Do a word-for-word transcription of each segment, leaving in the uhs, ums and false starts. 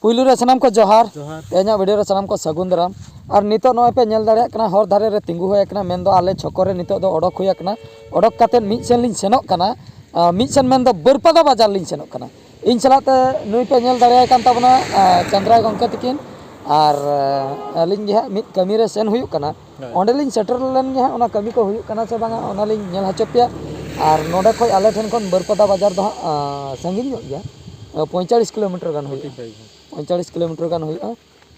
ᱯᱩᱭᱞᱩ ᱨᱮ ᱥᱟᱱᱟᱢ ᱠᱚ ᱡᱚᱦᱟᱨ᱾ ᱡᱚᱦᱟᱨ᱾ ᱛᱮᱦᱮᱧᱟᱜ ᱵᱷᱤᱰᱤᱭᱳ ᱨᱮ ᱥᱟᱱᱟᱢ ᱠᱚ ᱥᱟᱹᱜᱩᱱ ᱫᱟᱨᱟᱢ᱾ ᱟᱨ ᱱᱤᱛᱚᱜ ᱱᱚᱜᱼᱚᱭ ᱯᱮ ᱧᱮᱞ ᱫᱟᱲᱮᱭᱟᱜ ᱠᱟᱱᱟ, ᱦᱚᱨ ᱫᱷᱟᱨᱮ ᱨᱮ ᱛᱤᱸᱜᱩ ᱦᱩᱭ ᱟᱠᱟᱱᱟ, ᱢᱮᱱᱫᱚ ᱟᱞᱮ ᱪᱷᱚᱠᱚ ᱨᱮ ᱱᱤᱛᱚᱜ ᱫᱚ ᱚᱰᱚᱠ ᱦᱩᱭ ᱟᱠᱟᱱᱟ᱾ ᱚᱰᱚᱠ ᱠᱟᱛᱮᱫ ᱢᱤᱫ ᱥᱮᱱ ᱞᱤᱧ ᱥᱮᱱᱚᱜ ᱠᱟᱱᱟ᱾ ᱟᱨ ᱢᱤᱫ ᱥᱮᱱ ᱢᱮᱱᱫᱚ ᱵᱟᱹᱨᱯᱟᱫᱟ ᱵᱟᱡᱟᱨ ᱞᱤᱧ ᱥᱮᱱᱚᱜ ᱠᱟᱱᱟ᱾ ᱤᱧ ᱥᱟᱞᱟᱜ ᱛᱮ ᱱᱩᱭ ᱯᱮ ᱧᱮᱞ ᱫᱟᱲᱮᱭᱟᱭ ᱠᱟᱱ ᱛᱟᱵᱚᱱᱟ, ᱟᱨ ᱪᱟᱸᱫᱽᱨᱟᱭ ᱜᱚᱢᱠᱮ ᱛᱤᱠᱤᱱ, ᱟᱨ ᱟᱹᱞᱤᱧ ᱜᱮ ᱦᱟᱸᱜ ᱢᱤᱫ ᱠᱟᱹᱢᱤ ᱨᱮ ᱥᱮᱱ ᱦᱩᱭᱩᱜ ᱠᱟᱱᱟ᱾ ᱦᱳᱭ᱾ ᱚᱸᱰᱮᱞᱤᱧ ᱥᱮᱴᱮᱨ ᱞᱮᱱ ᱜᱮ ᱦᱟᱸᱜ, ᱚᱱᱟ ᱠᱟᱹᱢᱤ ᱠᱚ ᱦᱩᱭᱩᱜ ᱠᱟᱱᱟ ᱥᱮ ᱵᱟᱝᱟ, ᱚᱱᱟᱞᱤᱧ ᱧᱮᱞ ᱦᱚᱪᱚ ᱯᱮᱭᱟ᱾ ᱟᱨ ᱱᱚᱸᱰᱮ ᱠᱷᱚᱡ ᱟᱞᱮ ᱴᱷᱮᱱ ᱠᱷᱚᱱ ᱵᱟᱹᱨᱯᱟᱫᱟ ᱵᱟᱡᱟᱨ ᱫᱚ ᱦᱟᱸᱜ, ᱟᱸ, ᱥᱟᱺᱜᱤᱧ ᱧᱚᱜ ᱜᱮᱭᱟ, ᱯᱚᱸᱭᱛᱟᱞᱞᱤᱥ ᱠᱤᱞᱳᱢᱤᱴᱟᱨ ᱜᱟᱱ ᱦᱩᱭᱩᱜᱼᱟ᱾ ᱯᱚᱸᱭᱛᱟᱞᱞᱤᱥ ᱠᱤᱞᱳᱢᱤᱴᱟᱨ ᱜᱟᱱ ᱦᱩᱭᱩᱜᱼᱟ᱾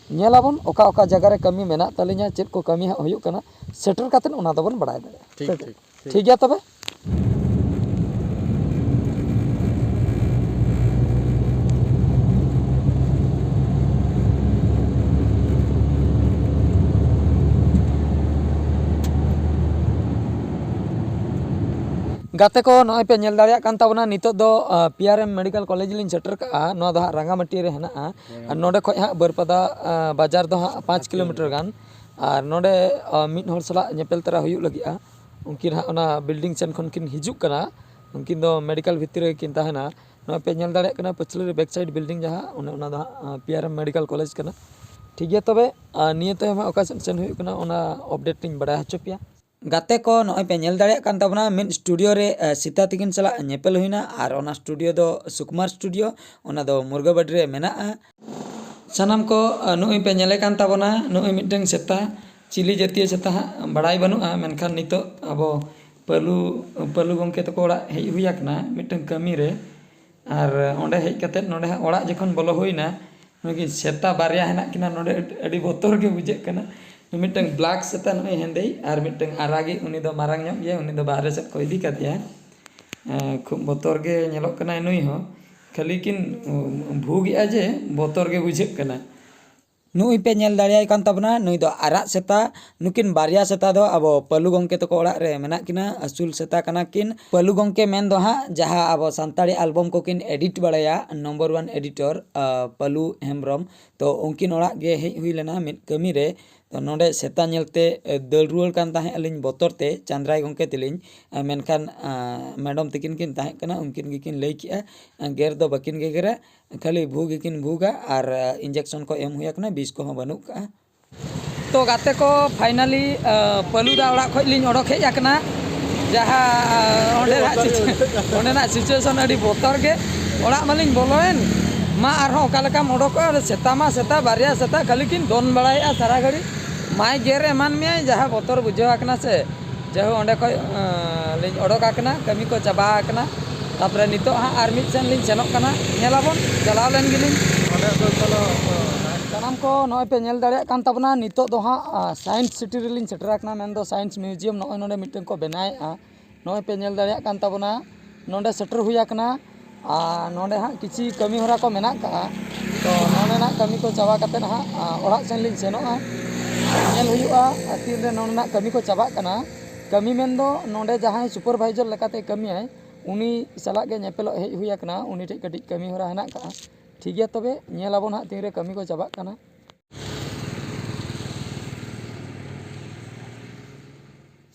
ᱧᱮᱞᱟᱵᱚᱱ ᱚᱠᱟ ᱚᱠᱟ ᱡᱟᱭᱜᱟ ᱨᱮ ᱠᱟᱹᱢᱤ ᱢᱮᱱᱟᱜ ᱛᱟᱹᱞᱤᱧᱟ, ᱪᱮᱫ ᱠᱚ ᱠᱟᱹᱢᱤ ᱦᱟᱸᱜ ᱦᱩᱭᱩᱜ ᱠᱟᱱᱟ, ᱥᱮᱴᱮᱨ ᱠᱟᱛᱮᱫ ᱚᱱᱟ ᱫᱚᱵᱚᱱ ᱵᱟᱲᱟᱭ ᱫᱟᱲᱮᱭᱟᱜᱼᱟ᱾ ᱴᱷᱤᱠ, ᱥᱮ ᱪᱮᱫ? ᱴᱷᱤᱠ᱾ ᱴᱷᱤᱠ ᱜᱮᱭᱟ ᱛᱚᱵᱮ᱾ ᱜᱟᱛᱮ ᱠᱚ, ᱱᱚᱜᱼᱚᱭ ᱯᱮ ᱧᱮᱞ ᱫᱟᱲᱮᱭᱟᱜ ᱠᱟᱱ ᱛᱟᱵᱚᱱᱟ, ᱱᱤᱛᱚᱜ ᱫᱚ, ᱟᱸ, ᱯᱤ ᱟᱨ ᱮᱢ ᱢᱮᱰᱤᱠᱮᱞ ᱠᱚᱞᱮᱡᱽ ᱞᱤᱧ ᱥᱮᱴᱮᱨ ᱠᱟᱜᱼᱟ᱾ ᱱᱚᱣᱟ ᱫᱚ ᱦᱟᱸᱜ ᱨᱟᱸᱜᱟᱢᱟᱹᱴᱤ ᱨᱮ ᱦᱮᱱᱟᱜᱼᱟ᱾ ᱟᱨ ᱱᱚᱸᱰᱮ ᱠᱷᱚᱡ ᱦᱟᱸᱜ ᱵᱟᱹᱨᱯᱟᱫᱟ, ᱟᱸ, ᱵᱟᱡᱟᱨ ᱫᱚ ᱦᱟᱸᱜ ᱯᱟᱸᱪ ᱠᱤᱞᱳᱢᱤᱴᱟᱨ ᱜᱟᱱ᱾ ᱟᱨ ᱱᱚᱸᱰᱮ, ᱟᱸ, ᱢᱤᱫ ᱦᱚᱲ ᱥᱟᱞᱟᱜ ᱧᱮᱯᱮᱞ ᱛᱟᱨᱟ ᱦᱩᱭᱩᱜ ᱞᱟᱹᱜᱤᱫᱼᱟ᱾ ᱩᱱᱠᱤᱱ ᱦᱟᱸᱜ ᱚᱱᱟ ᱵᱤᱞᱰᱤᱝ ᱥᱮᱱ ᱠᱷᱚᱱ ᱠᱤᱱ ᱦᱤᱡᱩᱜ ᱠᱟᱱᱟ᱾ ᱩᱱᱠᱤᱱ ᱫᱚ ᱢᱮᱰᱤᱠᱮᱞ ᱵᱷᱤᱛᱨᱤ ᱨᱮᱜᱮ ᱠᱤᱱ ᱛᱟᱦᱮᱱᱟ᱾ ᱱᱚᱣᱟ ᱯᱮ ᱧᱮᱞ ᱫᱟᱲᱮᱭᱟᱜ ᱠᱟᱱᱟ ᱯᱟᱹᱪᱷᱞᱟᱹ ᱨᱮ ᱵᱮᱠ ᱥᱟᱭᱤᱰ ᱵᱤᱞᱰᱤᱝ ᱡᱟᱦᱟᱸ, ᱚᱱᱮ ᱚᱱᱟ ᱫᱚ ᱦᱟᱸᱜ, ᱟᱸ, ᱯᱤ ᱟᱨ ᱮᱢ ᱢᱮᱰᱤᱠᱮᱞ ᱠᱚᱞᱮᱡᱽ ᱠᱟᱱᱟ᱾ ᱴᱷᱤᱠ ᱜᱮᱭᱟ ᱛᱚᱵᱮ, ᱟᱨ ᱱᱤᱭᱟᱹ ᱛᱟᱭᱚᱢ ᱦᱟᱸᱜ ᱚᱠᱟ ᱥᱮᱫ ᱥᱮᱱ ᱦᱩᱭᱩᱜ ᱠᱟᱱᱟ, ᱚᱱᱟ ᱟᱯᱰᱮᱴ ᱤᱧ ᱵᱟᱲᱟᱭ ᱦᱚᱪᱚ ᱯᱮᱭᱟ᱾ ᱜᱟᱛᱮ ᱠᱚ, ᱱᱚᱜᱼᱚᱭ ᱯᱮ ᱧᱮᱞ ᱫᱟᱲᱮᱭᱟᱜ ᱠᱟᱱ ᱛᱟᱵᱚᱱᱟ, ᱢᱤᱫ ᱥᱴᱩᱰᱤᱭᱳ ᱨᱮ, ᱮ, ᱥᱤᱛᱟ ᱛᱤᱠᱤᱱ ᱥᱟᱞᱟᱜ ᱧᱮᱯᱮᱞ ᱦᱩᱭᱱᱟ, ᱟᱨ ᱚᱱᱟ ᱥᱴᱩᱰᱤᱭᱳ ᱫᱚ ᱥᱩᱠᱩᱢᱟᱨ ᱥᱴᱩᱰᱤᱭᱳ, ᱚᱱᱟ ᱫᱚ ᱢᱩᱨᱜᱟᱹᱵᱟᱹᱰᱤ ᱨᱮ ᱢᱮᱱᱟᱜᱼᱟ᱾ ᱥᱟᱱᱟᱢ ᱠᱚ, ᱮ, ᱱᱚᱜᱼᱚᱭ ᱯᱮ ᱧᱮᱞᱮ ᱠᱟᱱ ᱛᱟᱵᱚᱱᱟ, ᱱᱚᱜᱼᱚᱭ ᱢᱤᱫᱴᱟᱝ ᱥᱮᱛᱟ, ᱪᱤᱞᱤ ᱡᱟᱹᱛᱤᱭᱚ ᱥᱮᱛᱟ ᱦᱟᱸᱜ ᱵᱟᱲᱟᱭ ᱵᱟᱹᱱᱩᱜᱼᱟ, ᱢᱮᱱᱠᱷᱟᱱ ᱱᱤᱛᱚᱜ ᱟᱵᱚ ᱯᱟᱹᱞᱩ, ᱯᱟᱹᱞᱩ ᱜᱚᱢᱠᱮ ᱛᱟᱠᱚ ᱚᱲᱟᱜ ᱦᱮᱡ ᱦᱩᱭ ᱟᱠᱟᱱᱟ ᱢᱤᱫᱴᱟᱝ ᱠᱟᱹᱢᱤ ᱨᱮ᱾ ᱟᱨ ᱚᱸᱰᱮ ᱦᱮᱡ ᱠᱟᱛᱮᱫ ᱱᱚᱰᱮ ᱦᱟᱸᱜ ᱚᱲᱟᱜ ᱡᱚᱠᱷᱚᱱ ᱵᱚᱞᱚ ᱦᱩᱭᱱᱟ, ᱱᱩᱭ ᱥᱮᱛᱟ ᱵᱟᱨᱭᱟ ᱦᱮᱱᱟᱜ ᱠᱤᱱᱟ ᱱᱚᱰᱮ, ᱟᱹᱰᱤ, ᱟᱹᱰᱤ ᱵᱚᱛᱚᱨ ᱜᱮ ᱵᱩᱡᱷᱟᱹᱜ ᱠᱟᱱᱟ᱾ ᱢᱤᱫᱴᱟᱝ ᱵᱞᱮᱠ ᱥᱮᱛᱟ ᱱᱩᱭ ᱦᱮᱸᱫᱮᱭ, ᱟᱨ ᱢᱤᱫᱴᱟᱝ ᱟᱨᱟᱜᱤᱡ, ᱩᱱᱤ ᱫᱚ ᱢᱟᱨᱟᱝ ᱧᱚᱜ ᱜᱮᱭᱟ, ᱩᱱᱤ ᱫᱚ ᱵᱟᱦᱨᱮ ᱥᱮᱫ ᱠᱚ ᱤᱫᱤ ᱠᱟᱫᱮᱭᱟ᱾ ᱮᱸ, ᱠᱷᱩᱵ ᱵᱚᱛᱚᱨ ᱜᱮ ᱧᱮᱞᱚᱜ ᱠᱟᱱᱟᱭ ᱱᱩᱭ ᱦᱚᱸ, ᱠᱷᱟᱹᱞᱤ ᱠᱤᱱ, ᱩᱸ, ᱵᱷᱩᱜᱮᱜᱼᱟ ᱡᱮ ᱵᱚᱛᱚᱨ ᱜᱮ ᱵᱩᱡᱷᱟᱹᱜ ᱠᱟᱱᱟ᱾ ᱱᱩᱭ ᱯᱮ ᱧᱮᱞ ᱫᱟᱲᱮᱭᱟᱭ ᱠᱟᱱ ᱛᱟᱵᱚᱱᱟ, ᱱᱩᱭ ᱫᱚ ᱟᱨᱟᱜ ᱥᱮᱛᱟ᱾ ᱱᱩᱠᱤᱱ ᱵᱟᱨᱭᱟ ᱥᱮᱛᱟ ᱫᱚ ᱟᱵᱚ ᱯᱟᱹᱞᱩ ᱜᱚᱢᱠᱮ ᱛᱟᱠᱚ ᱚᱲᱟᱜ ᱨᱮ ᱢᱮᱱᱟᱜ ᱠᱤᱱᱟ, ᱟᱹᱥᱩᱞ ᱥᱮᱛᱟ ᱠᱟᱱᱟ ᱠᱤᱱ᱾ ᱯᱟᱹᱞᱩ ᱜᱚᱢᱠᱮ ᱢᱮᱱ ᱫᱚ ᱦᱟᱸᱜ ᱡᱟᱦᱟᱸ ᱟᱵᱚ ᱥᱟᱱᱛᱟᱲᱤ ᱟᱞᱵᱚᱢ ᱠᱚᱠᱤᱱ ᱮᱰᱤᱴ ᱵᱟᱲᱟᱭᱟ, ᱱᱚᱢᱵᱚᱨ ᱚᱣᱟᱱ ᱮᱰᱤᱴᱚᱨ, ᱟᱸ, ᱯᱟᱹᱞᱩ ᱦᱮᱢᱵᱨᱚᱢ᱾ ᱛᱚ ᱩᱱᱠᱤᱱ ᱚᱲᱟᱜ ᱜᱮ ᱦᱮᱡ ᱦᱩᱭ ᱞᱮᱱᱟ ᱢᱤᱫ ᱠᱟᱹᱢᱤ ᱨᱮ᱾ ᱛᱚ ᱱᱚᱰᱮ ᱥᱮᱛᱟ ᱧᱮᱞᱛᱮ, ᱮ, ᱫᱟᱹᱲ ᱨᱩᱣᱟᱹᱲ ᱠᱟᱱ ᱛᱟᱦᱮᱸᱫ ᱟᱹᱞᱤᱧ ᱵᱚᱛᱚᱨ ᱛᱮ, ᱪᱟᱸᱫᱽᱨᱟᱭ ᱜᱚᱢᱠᱮ ᱛᱮᱞᱤᱧ᱾ ᱮ, ᱢᱮᱱᱠᱷᱟᱱ, ᱟᱸ, ᱢᱮᱰᱚᱢ ᱛᱤᱠᱤᱱ ᱠᱤᱱ ᱛᱟᱦᱮᱸ ᱠᱟᱱᱟ, ᱩᱱᱠᱤᱱ ᱜᱮᱠᱤᱱ ᱞᱟᱹᱭ ᱠᱮᱜᱼᱟ, ᱮ, ᱜᱮᱨ ᱫᱚ ᱵᱟᱹᱠᱤᱱ ᱜᱮᱜᱮᱨᱟ, ᱠᱷᱟᱹᱞᱤ ᱵᱷᱩ ᱜᱮᱠᱤᱱ ᱵᱷᱩᱜᱟ ᱟᱨ ᱤᱧᱡᱮᱠᱥᱚᱱ ᱠᱚ ᱮᱢ ᱦᱩᱭ ᱟᱠᱟᱱᱟ, ᱵᱤᱥ ᱠᱚᱦᱚᱸ ᱵᱟᱹᱱᱩᱜ ᱠᱟᱜᱼᱟ᱾ ᱛᱚ ᱜᱟᱛᱮ ᱠᱚ, ᱯᱷᱟᱭᱱᱟᱞᱤ ᱯᱟᱹᱞᱩᱫᱟ ᱚᱲᱟᱜ ᱠᱷᱚᱱ ᱞᱤᱧ ᱚᱰᱚᱠ ᱦᱮᱡ ᱟᱠᱟᱱᱟ᱾ ᱡᱟᱦᱟᱸ ᱚᱸᱰᱮᱱᱟᱜ ᱥᱤᱪᱩ- ᱚᱸᱰᱮᱱᱟᱜ ᱥᱤᱪᱩᱭᱮᱥᱚᱱ ᱟᱹᱰᱤ ᱵᱚᱛᱚᱨ ᱜᱮ᱾ ᱚᱲᱟᱜ ᱢᱟᱞᱤᱧ ᱵᱚᱞᱚᱭᱮᱱ, ᱢᱟ ᱟᱨᱦᱚᱸ ᱚᱠᱟ ᱞᱮᱠᱟᱢ ᱚᱰᱚᱠᱚᱜᱼᱟ? ᱥᱮᱛᱟ ᱢᱟ ᱥᱮᱛᱟ, ᱵᱟᱨᱭᱟ ᱥᱮᱛᱟ ᱠᱷᱟᱹᱞᱤ ᱠᱤᱱ ᱫᱚᱱ ᱵᱟᱲᱟᱭᱮᱫᱼᱟ ᱥᱟᱨᱟ ᱜᱷᱟᱹᱲᱤᱡ᱾ ᱢᱟᱭ ᱜᱮᱨ ᱮᱢᱟᱱ ᱢᱮᱭᱟᱭ, ᱡᱟᱦᱟᱸ ᱵᱚᱛᱚᱨ ᱵᱩᱡᱷᱟᱹᱣ ᱟᱠᱟᱱᱟ ᱥᱮ᱾ ᱡᱟᱭᱦᱳᱠ, ᱚᱸᱰᱮ ᱠᱷᱚᱱ ᱞᱤᱧ ᱚᱰᱚᱠ ᱟᱠᱟᱱᱟ, ᱠᱟᱹᱢᱤ ᱠᱚ ᱪᱟᱵᱟ ᱟᱠᱟᱱᱟ᱾ ᱛᱟᱨᱯᱚᱨᱮ ᱱᱤᱛᱚᱜ ᱦᱟᱸᱜ ᱟᱨ ᱢᱤᱫ ᱥᱮᱱ ᱞᱤᱧ ᱥᱮᱱᱚᱜ ᱠᱟᱱᱟ, ᱧᱮᱞᱟᱵᱚᱱ, ᱪᱟᱞᱟᱣ ᱞᱮᱱ ᱜᱮᱞᱤᱧ᱾ ᱚᱸᱰᱮ ᱫᱚ ᱪᱚᱞᱚ, ᱥᱟᱱᱟᱢ ᱠᱚ ᱱᱚᱜᱼᱚᱭ ᱯᱮ ᱧᱮᱞ ᱫᱟᱲᱮᱭᱟᱜ ᱠᱟᱱ ᱛᱟᱵᱚᱱᱟ, ᱱᱤᱛᱚᱜ ᱫᱚ ᱦᱟᱸᱜ ᱥᱟᱭᱮᱱᱥ ᱥᱤᱴᱤ ᱨᱮᱞᱤᱧ ᱥᱮᱴᱮᱨ ᱟᱠᱟᱱᱟ, ᱢᱮᱱᱫᱚ ᱥᱟᱭᱮᱱᱥ ᱢᱤᱭᱩᱡᱤᱭᱟᱢ ᱱᱚᱜᱼᱚᱭ ᱱᱚᱰᱮ ᱢᱤᱫᱴᱮᱱ ᱠᱚ ᱵᱮᱱᱟᱣᱮᱫᱼᱟ᱾ ᱱᱚᱜᱼᱚᱭ ᱯᱮ ᱧᱮᱞ ᱫᱟᱲᱮᱭᱟᱜ ᱠᱟᱱ ᱛᱟᱵᱚᱱᱟ, ᱱᱚᱰᱮ ᱥᱮᱴᱮᱨ ᱦᱩᱭ ᱟᱠᱟᱱᱟ᱾ ᱟᱨ ᱱᱚᱰᱮ ᱦᱟᱸᱜ ᱠᱤᱪᱷᱤ ᱠᱟᱹᱢᱤ ᱦᱚᱨᱟ ᱠᱚ ᱢᱮᱱᱟᱜ ᱠᱟᱜᱼᱟ᱾ ᱛᱚ ᱱᱚᱰᱮᱱᱟᱜ ᱠᱟᱹᱢᱤ ᱠᱚ ᱪᱟᱵᱟ ᱠᱟᱛᱮᱫ ᱦᱟᱸᱜ ᱚᱲᱟᱜ ᱥᱮᱱ ᱞᱤᱧ ᱥᱮᱱᱚᱜᱼᱟ᱾ ᱧᱮᱞ ᱦᱩᱭᱩᱜᱼᱟ ᱛᱤᱱᱨᱮ ᱱᱚᱰᱮᱱᱟᱜ ᱠᱟᱹᱢᱤ ᱠᱚ ᱪᱟᱵᱟᱜ ᱠᱟᱱᱟ᱾ ᱠᱟᱹᱢᱤ ᱢᱮᱱᱫᱚ ᱱᱚᱰᱮ ᱡᱟᱦᱟᱸᱭ ᱥᱩᱯᱟᱨᱵᱷᱟᱭᱡᱟᱨ ᱞᱮᱠᱟᱛᱮ ᱠᱟᱹᱢᱤᱭᱟᱭ, ᱩᱱᱤ ᱥᱟᱞᱟᱜ ᱜᱮ ᱧᱮᱯᱮᱞᱚᱜ ᱦᱮᱡ ᱦᱩᱭ ᱟᱠᱟᱱᱟ᱾ ᱩᱱᱤ ᱴᱷᱮᱱ ᱠᱟᱹᱴᱤᱡ ᱠᱟᱹᱢᱤ ᱦᱚᱨᱟ ᱦᱮᱱᱟᱜ ᱠᱟᱜᱼᱟ᱾ ᱴᱷᱤᱠ ᱜᱮᱭᱟ, ᱛᱚᱵᱮ ᱧᱮᱞ ᱟᱵᱚᱱ ᱦᱟᱸᱜ ᱛᱤᱱᱨᱮ ᱠᱟᱹᱢᱤ ᱠᱚ ᱪᱟᱵᱟᱜ ᱠᱟᱱᱟ᱾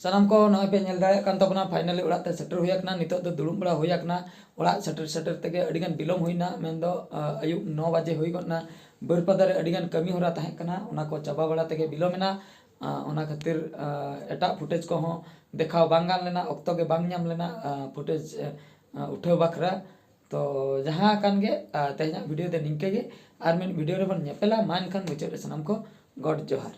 ᱥᱟᱱᱟᱢ ᱠᱚ ᱱᱚᱜᱼᱚᱭ ᱯᱮ ᱧᱮᱞ ᱫᱟᱲᱮᱭᱟᱜ ᱠᱟᱱ ᱛᱟᱵᱚᱱᱟ, ᱯᱷᱟᱭᱱᱟᱞᱤ ᱚᱲᱟᱜ ᱛᱮ ᱥᱮᱴᱮᱨ ᱦᱩᱭ ᱟᱠᱟᱱᱟ᱾ ᱱᱤᱛᱚᱜ ᱫᱚ ᱫᱩᱲᱩᱵ ᱵᱟᱲᱟ ᱦᱩᱭ ᱟᱠᱟᱱᱟ᱾ ᱚᱲᱟᱜ ᱥᱮᱴᱮᱨ ᱥᱮᱴᱮᱨ ᱛᱮᱜᱮ ᱟᱹᱰᱤᱜᱟᱱ ᱵᱤᱞᱚᱢ ᱦᱩᱭᱱᱟ, ᱢᱮᱱᱫᱚ ᱟᱹᱭᱩᱵ ᱱᱚ ᱵᱟᱡᱮ ᱦᱩᱭ ᱜᱚᱫ ᱮᱱᱟ᱾ ᱵᱟᱹᱨᱯᱟᱫᱟ ᱨᱮ ᱟᱹᱰᱤᱜᱟᱱ ᱠᱟᱹᱢᱤ ᱦᱚᱨᱟ ᱛᱟᱦᱮᱸ ᱠᱟᱱᱟ, ᱚᱱᱟ ᱠᱚ ᱪᱟᱵᱟ ᱵᱟᱲᱟ ᱛᱮᱜᱮ ᱵᱤᱞᱚᱢ ᱮᱱᱟ᱾ ᱚᱱᱟ ᱠᱷᱟᱹᱛᱤᱨ ᱮᱴᱟᱜ ᱯᱷᱩᱴᱮᱡᱽ ᱠᱚᱦᱚᱸ ᱫᱮᱠᱷᱟᱣ ᱵᱟᱝ ᱜᱟᱱ ᱞᱮᱱᱟ, ᱚᱠᱛᱚ ᱜᱮ ᱵᱟᱝ ᱧᱟᱢ ᱞᱮᱱᱟ ᱯᱷᱩᱴᱮᱡᱽ ᱩᱴᱷᱟᱹᱣ ᱵᱟᱠᱷᱨᱟ᱾ ᱛᱚ ᱡᱟᱦᱟᱸ ᱠᱟᱱ ᱜᱮ, ᱛᱮᱦᱮᱧᱟᱜ ᱵᱷᱤᱰᱤᱭᱳ ᱫᱚ ᱱᱤᱝᱠᱟᱹ ᱜᱮ᱾ ᱟᱨ ᱢᱤᱫ ᱵᱷᱤᱰᱤᱭᱳ ᱨᱮᱵᱚᱱ ᱧᱮᱯᱮᱞᱟ᱾ ᱢᱟ ᱮᱱᱠᱷᱟᱱ ᱢᱩᱪᱟᱹᱫ ᱨᱮ ᱥᱟᱱᱟᱢ ᱠᱚ ᱜᱚᱰ ᱡᱚᱦᱟᱨ᱾